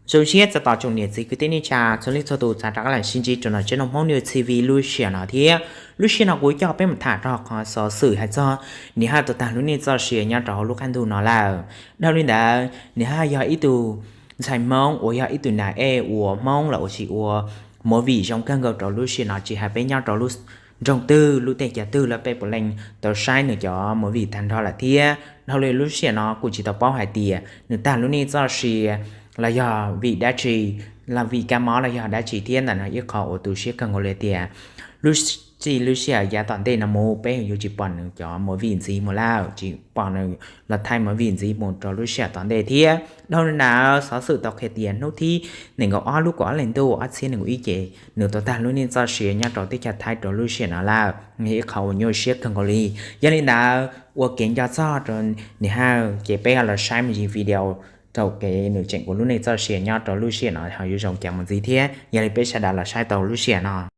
Zoo siab txais tos tsoom niam txiv kwv tij neej tsa txhua leej txhua tus txav rov qab los sib ntsib rau ntawm channel Hmoob News T V lub sij hawm no thiab. Lub sij hawm no kuv coj peb mus tham rau qhov xov xwm hais txog niam Hawj tau tag lub neej txoj sia nyob rau hauv lub qab ntuj no lawm. Dhau li ntawd, niam Hawj yog ib tug ntxhais Hmoob uas yog ib tug nas ej ua Hmoob los ua si ua movie zoo kawg nkaus rau lub sij hawm no, tsis hais peb nyob rau lub nroog twg lub teb chaws twg los peb puav leej tau saib nws cov movie tag nrho lawm thiab. Dhau li lub sij hawm no kuj tsis tau paub hais tias nws tag lub neej txoj sia los yog vim dab tsi, los vim kab mob los yog dab tsi thiab ntawm no ib qho uas tu siab kawg nkaus li tias lub txij lub sij hawm yav tom ntej no mus peb yuav tsis pom nws cov movie ntxiv mus lawm, tsis pom nws los thaij movie ntxiv mus rau lub sij hawm tom ntej thiab. Dhau li ntawd xov xwm tau qhia tias hnub thib nees nkaum ob lub kaum ob hli ntuj ob txhiab nees nkaum ib ces nws tau tag lub neej txoj sia nyob rau teb chaws Thaib rau lub sij hawm no lawm, yog ib qho uas nyuaj siab kawg nkaus li. Yog li ntawd ua kev nco txog rau niam Hawj ces peb los saib me ntsis video thaum kev nws tseem ua lub neej txoj sia nyob rau lub sij hawm no ho yuav zoo cas mus ntxiv thiab. Yog li peb sawv daws los saib tau lub sij hawm no.